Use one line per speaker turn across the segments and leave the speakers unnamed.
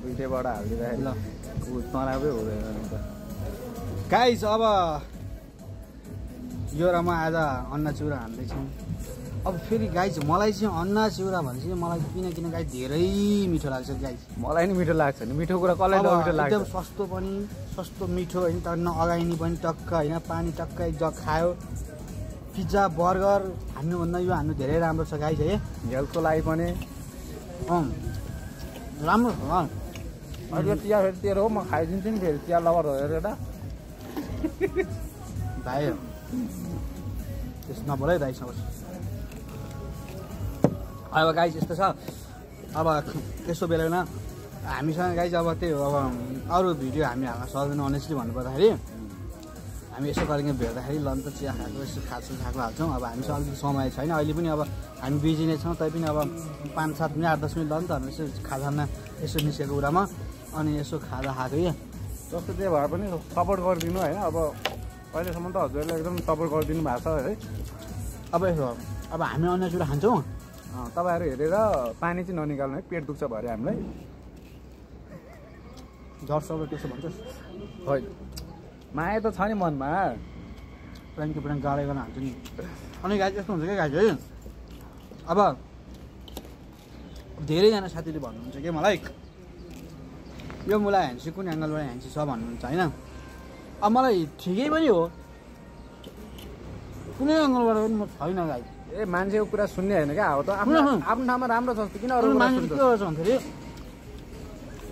दुईटैबाट हालिदिँदाखेरि
ल
नराम्रै हुँदैन नि त।
गाइस अब यो र म आज अन्ना चिउरा हान्दैछौँ। अब फेरि गाइस मलाई चाहिँ अन्ना चिउरा भनेपछि मलाई किन गाइस धेरै मिठो लाग्छ गाइस।
मलाई नि मिठो लाग्छ नि, मिठो कुरा कसलाई नमिठो लाग्छ।
एकदम सस्तो मिठो होइन, तर नअगाइनी पनि टक्क होइन, पानी टक्क एक जग खायो। पिज्जा बर्गर हान्नुभन्दा यो हान्नु धेरै राम्रो छ गाइस है,
हेल्थको लागि पनि।
राम्रो छ।
अहिले चिया फेरि तेरो हो, म खाइदिन्छु नि फेरि चिया लभर हो हेरेर
भाइ त्यस नबोल है दाइसँग। अब गाइस यस्तो छ, अब यस्तो बेलामा हामीसँग गाइस अब त्यही हो, अब अरू भिडियो हामी हाल्न सक्दैन अनेस्टली भन्नुपर्दाखेरि। हामी यसो गरेर भेट्दाखेरि लन्च चिया खाएको यसो खाएको हाल्छौँ। अब हामीसँग अलिकति समय छैन अहिले पनि, अब हामी बिजी नै छौँ। तैपनि अब 5-7 मिनट 8-10 मिनट लन्च हामी यसो खाजामा यसो निस्केको कुरामा अनि यसो खाजा खाएको क्या।
जस्तो त्यही भएर पनि सपोर्ट गरिदिनु होइन। अब अहिलेसम्म त हजुरले एकदम सपोर्ट गरिदिनु भएको छ है।
अब यसो अब हामी अन्य कुरा खान्छौँ,
तपाईँहरू हेरेर पानी चाहिँ ननिकाल्नु है, पेट दुख्छ भरे हामीलाई।
जर्सले त्यसो भन्छ
होइन, माया त छ नि मनमा,
प्रेमको प्रेम गाडै गर्न हाल्छु नि। अनि गाइस यस्तो हुन्छ क्या गाइस है, अब धेरैजना साथीले भन्नुहुन्छ कि मलाई यो मलाई ह्यान्सी कुन एङ्गलबाट ह्यान्सी छ भन्नुहुन्छ होइन। अब मलाई ठिकै पनि हो, कुनै एङ्गलबाट पनि म छैन गाइस।
ए मान्छेको कुरा सुन्ने होइन क्या, हो त आफ्नो ठाउँमा राम्रो छ किन अरू
मान्छे के गर्छ भन्दाखेरि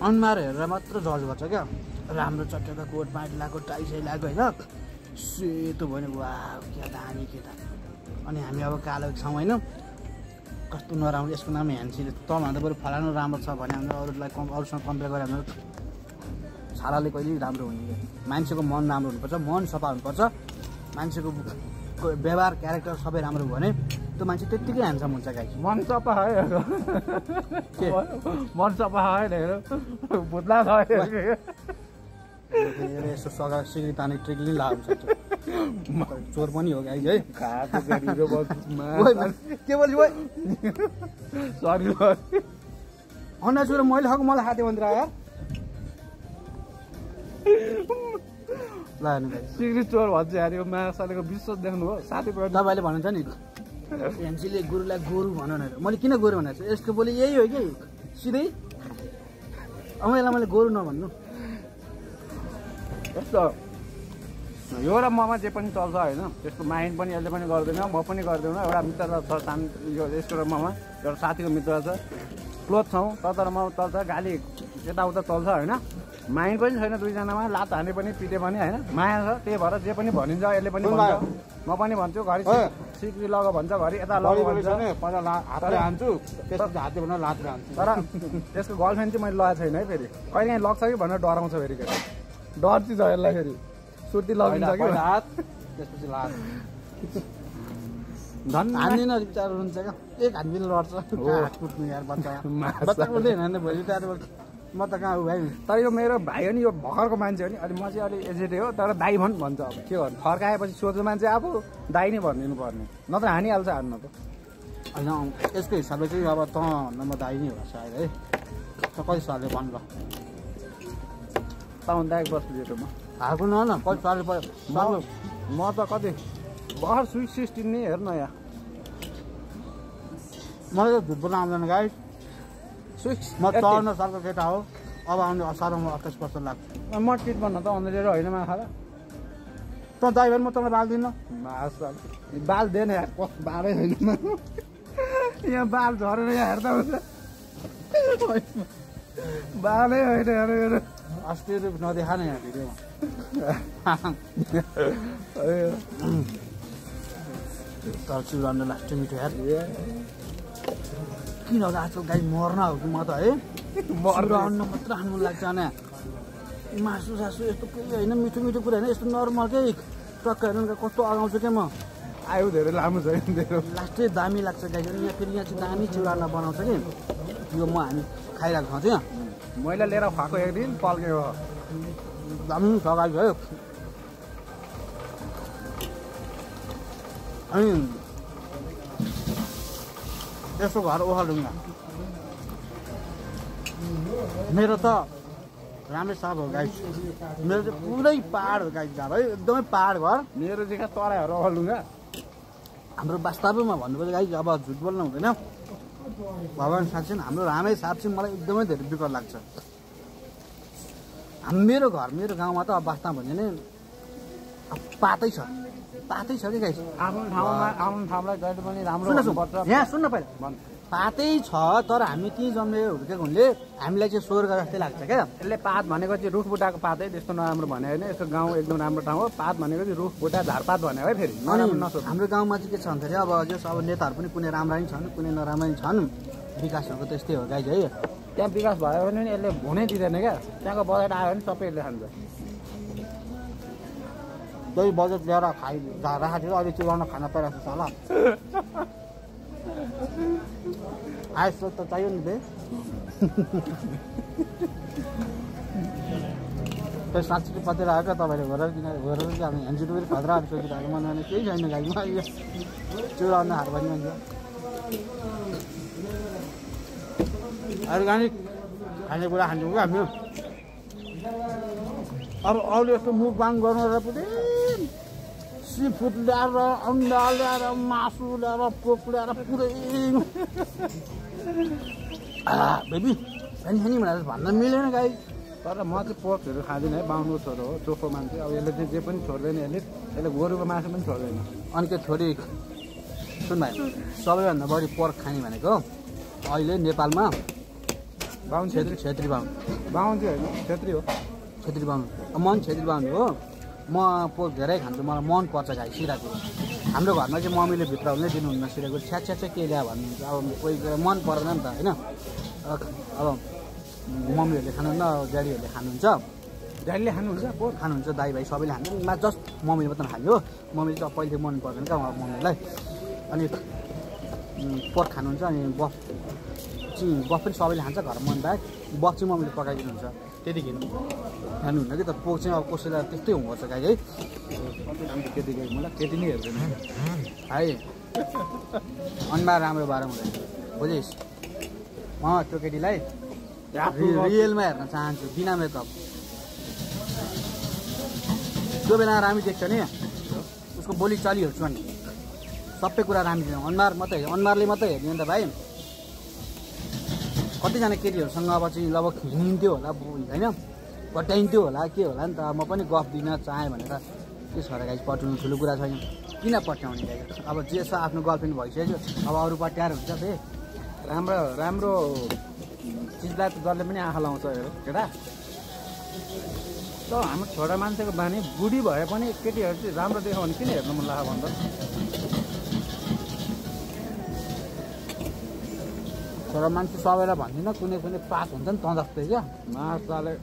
अनुहार हेरेर मात्र जज गर्छ क्या। राम्रो चट्टका कोट प्यान्ट लगाएको टाई साई लगाएको होइन, सेतो भयो भने वाह क्या दामी केटा। अनि हामी अब कालो छौँ होइन, कस्तो नराम्रो, यसको नाम ह्यान्सीले तँभन्दा बरु फलानु राम्रो छ भने हाम्रो अरूलाई अरूसँग कम्पेयर गरेर हाम्रो छालाले कहिले राम्रो हुने क्या। मान्छेको मन राम्रो हुनुपर्छ, मन सफा हुनुपर्छ, मान्छेको व्यवहार क्यारेक्टर सबै राम्रो भयो भने त्यो मान्छे त्यत्तिकै ह्यान्डसम हुन्छ गाइस।
मन सफा है, मन सफा है भुत्ला छ
यसो सगा सिग्री ताने ट्रिकली लाग्छ, चोर पनि हो गाइस है। के बोल्छु भाइ,
सरी
अन्ना चोर मैले खाएको मलाई खाँदै भन्दिएर यार। ल
सिग्री चोर भन्छ यार, यो माछालेको विश्वास देख्नु हो साथी।
तपाईँले भन्नुहुन्छ नि ह्यान्सीले गोरुलाई गोरु भन भनेर, मैले किन गोरु भनेको छु, यसको बोली यही हो कि सिधै। अब यसलाई मैले गोरु नभन्नु।
यस्तो यो र ममा जे पनि चल्छ होइन, त्यसको माइन्ड पनि यसले पनि गर्दैन, म पनि गर्दैन। एउटा मित्रता छ सानो, यो यसको र ममा एउटा साथीको मित्रता छ, क्लोज छौँ। तर म चल्छ, गाली यताउता चल्छ होइन। माइन्ड पनि छैन दुईजनामा, लात हाने पनि पिटे पनि होइन, माया छ। त्यही भएर जे पनि भनिन्छ, यसले पनि भन्छ, म पनि भन्छु। घरि सिक्री लग भन्छ, घरि यता लग भन्छ,
हातले हान्छु हातले भनेर लातले हान्छु।
तर त्यसको गर्लफ्रेन्ड चाहिँ मैले लगाएको छैन है। फेरि कहिले काहीँ लग्छ कि भनेर डराउँछ फेरि, के डर चाहिँ छ यसलाई। फेरि सुर्ती लगिन्छ कि
हात, त्यसपछि लात झन् हान्दिनँ बिचारो हुन्छ क्या। एक हात बिल लड्छ, हात कुट्नु यार बच्चा बोल्दै हिँड्ने भोलि त्यहाँबाट म त कहाँ हो भाइ।
तर यो मेरो भाइ हो नि, यो भर्खरको मान्छे हो नि, अनि म चाहिँ अलिक एजेडै हो, तर दाइ भन् भन्छ। अब के गर्नु, फर्काएपछि सोध्नु मान्छे आफू दाइ नै भनिदिनु पर्ने, नत्र हानिहाल्छ हान्न त
होइन। यसको हिसाबले चाहिँ अब त म दाइ नै हो सायद है। त कति सालले भन्नु ल,
पाउनु दाइ बस्नु जेठो म
हाएको न कति सालले पऱ्यो।
म त कति भर्खर स्विट 16 नै हेर्नु यहाँ।
मलाई त झुट बोल्न आउँदैन गाइस। म 54 सालको केटा हो, अब आउने असारमा 28 वर्ष लाग्छ।
म टिट भन्न त अन्धेर होइन माखा र
त दाइ भने म तँलाई बाल दिन्न।
बाल दिएन यार, बालै छैन यहाँ, बाल झरेर यहाँ हेर्दा हुन्छ, बालै होइन हेरेर।
अस्ति नदेखा न यहाँ भिडियोमा। तर चिउरान्नु लास्टै मिठो यार। किन होला आजकल गाई मर्न हो कि म त है, अन्न मात्र खानु मन लाग्छ। अनि मासु सासु यस्तो केही होइन, मिठो मिठो कुरा होइन, यस्तो नर्मल के टक्क हेर्नु कस्तो अगाउँछु क्या म।
आयु धेरै लामो छ
लास्टै दामी लाग्छ गाई। यहाँ फेरि यहाँ चाहिँ दामी चिउरा बनाउँछ कि यो, म हामी खाइरहेको ठाउँ चाहिँ
मैले लिएर खुवाएको एक दिन पल्क्यो,
दामी छ गाई भयो। अनि यसो घर ओखालौँ यहाँ मेरो त राम्रै साफ हो गाइस मेरो चाहिँ पुरै पहाड हो गाइस घर है एकदमै पहाड घर
मेरो चाहिँ तराईहरू अल्लुङ्गा
हाम्रो वास्तवमा भन्नुपर्दा गाइस अब झुट बोल्न हुँदैन भगवान् साक्षी हाम्रो रामै साप चाहिँ मलाई एकदमै धेरै विकट लाग्छ मेरो घर मेरो गाउँमा त अब वास्तवमा भन्यो भने पातै छ कि गाइस
आफ्नो ठाउँलाई जहिले पनि राम्रो हुनुपर्छ
यहाँ सुन्न पहिला पातै छ तर हामी त्यहीँ जन्मेर हुर्केको हुनाले हामीलाई चाहिँ स्वर्ग जस्तै लाग्छ क्या
यसले पात भनेको चाहिँ रुख बुट्टाको पातै त्यस्तो नराम्रो भने होइन यसको गाउँ एकदम राम्रो ठाउँ हो पात भनेको चाहिँ रुख बुट्टा झारपात भनेको है फेरि
हाम्रो गाउँमा चाहिँ के छ भन्दाखेरि अब जस अब नेताहरू पनि कुनै राम्रा नि छन् कुनै नराम्रा नि छन् विकासहरूको त्यस्तै हो गाइज है
त्यहाँ विकास भयो भने यसले हुनै दिँदैन क्या त्यहाँको बजेट आयो भने सबै यसले खान्छ
त्यही बजेट ल्याएर राखेको थियो अहिले चिलाउन खान पाइरहेको छ होला आयस त चाहियो नि बे त्यो 700 रुपियाँ पतेर आयो क्या तपाईँले हेरेर चाहिँ हामी हेन्जिटो पनि खतरा सोचिरहेको मन केही छैन गाडीमा चिलाउन हात पनि हुन्छ अर्ग्यानिक खानेकुरा खान्छौँ क्या हामी अब अरू यस्तो मुखबाङ गर्नु र पुरै सी फुड ल्याएर अन्डा ल्याएर मासु ल्याएर पोक ल्याएर पुरै बेबी सानी सानी भनेर भन्न मिलेन गाई
तर म चाहिँ पोर्कहरू खाँदिनँ है बाहुनको छोरो हो चोखो मान्छे अब यसले चाहिँ जे पनि छोड्दैन यसले गोरुको मासु पनि छोड्दैन
अनि त्यो छोरी सुन भाइ सबैभन्दा बढी पोर्क खाने भनेको अहिले नेपालमा
बाहुन
छेत्री बाहुन
चाहिँ होइन छेत्री हो
छेत्री बाहुन मन छेत्री बाहुन हो म पोर्क धेरै खान्छु मलाई मन पर्छ गाई सिराको हाम्रो घरमा चाहिँ मम्मीले भित्र हुनै दिनुहुन्न सिराको छ्याछ्या चाहिँ के ल्या भन्नुहुन्छ अब कोही मन पर्दैन नि त होइन अब मम्मीहरूले खानुहुन्न ड्याडीहरूले खानुहुन्छ
ड्याडीले खानुहुन्छ
पोर्क खानुहुन्छ दाइ भाइ सबैले खान्छ जस्ट मम्मीले मात्रै खायो मम्मीले चाहिँ पहिला मन पर्दैन क्या मम्मीलाई अनि पोर्क खानुहुन्छ अनि बफ पनि सबैले खान्छ घर मन बाहेक बफ चाहिँ मम्मीले पकाइदिनुहुन्छ त्यतिखेर खानुहुन्न कि त पोर्क चाहिँ अब कसैलाई त्यस्तै हुनुपर्छ गाई है
केटी गयो मलाई केटी नै हेर्दैन
है अनुहार राम्रो भएर हुँदैन बुझिस् म त्यो केटीलाई रियलमा हेर्न चाहन्छु बिना मेकअप त्यो बेला राम्री देख्छ नि उसको बोली चालीहरू छ नि सबै कुरा राम्री दिन अनुहारले मात्रै हेर्ने नि त भाइ कतिजना केटीहरूसँग अब चाहिँ लगभग हिँड्थ्यो होला होइन पट्याइन्थ्यो होला के होला नि त म पनि गफ दिन चाहेँ भनेर के छ र गाई पठाउनु ठुलो कुरा छैन किन पट्याउने गाई अब जे छ आफ्नो गर्लफ्रेन्ड भइसक्यो अब अरू पट्याएर हुन्छ बे
राम्रो चिजलाई त जसले पनि आँखा लाउँछ केटा त हाम्रो छोरा मान्छेको बानी बुढी भए पनि केटीहरू चाहिँ राम्रो देखायो भने किन हेर्नु मन लाग्यो भन्दा
छोरा मान्छे सबैलाई भन्दिनँ कुनै पास हुन्छ नि त जस्तै क्या
मासले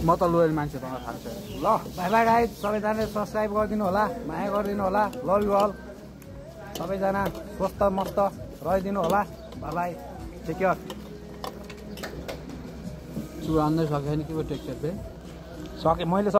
म त लोयल मान्छे तँलाई थाहा छ
ल बाई बाई गाइज सबैजनाले सब्सक्राइब गरिदिनु होला माया गरिदिनु होला लभ यु अल सबैजना स्वस्थ मस्त रहिदिनु होला बाई बाई टेक केयर
चुहान्दै सकेन के टेक केयर
सकेँ मैले